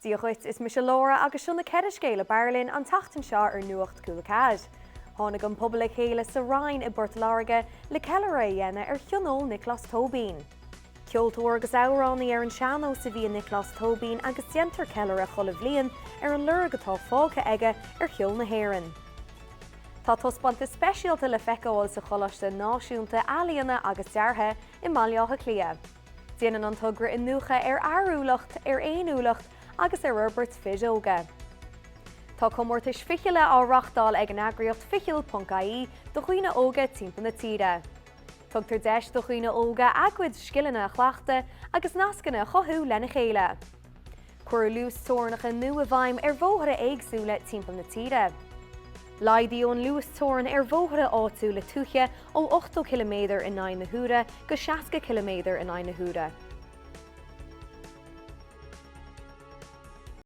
Dia dhuit, is mise Laura agus seo na 4 scéal ab fhearr linn an tseachtain seo ar Nuacht Cúla 4. Tháinig an pobal le chéile sa Rinn i bPort Láirge le ceiliúradh a dhéanamh ar thionól Nioclás Tóibín. Ceoltóir agus amhránaí ar an sean-nós a bhí i Nioclás Tóibín agus déantar ceiliúradh chuile bhliain ar an lorg atá fágtha aige ar cheol na hÉireann. Tá taispeántas speisialta le feiceáil sa Choláiste Náisiúnta Ealaíona agus Deartha i mBaile Átha Cliath. Déanann an togra iniúchadh ar fhearúlacht, ar fhéiniúlacht agus ar fhorbairt fir óga. Tá comórtais fichille á reáchtáil ag an eagraíocht Ficheall.ie do dhaoine óga timpeall na tíre. Tugtar deis do dhaoine óga a gcuid scileanna a chleachtadh agus nascanna a chothú lena chéile. Cuireadh luasteorainneacha nua i bhfeidhm ar bhóithre éagsúla timpeall na tíre. Laghdaíodh an luasteorainn ar bhóithre áitiúla tuaithe ó 80 ciliméadar in aghaidh na huaire go 60 ciliméadar in aghaidh na huaire.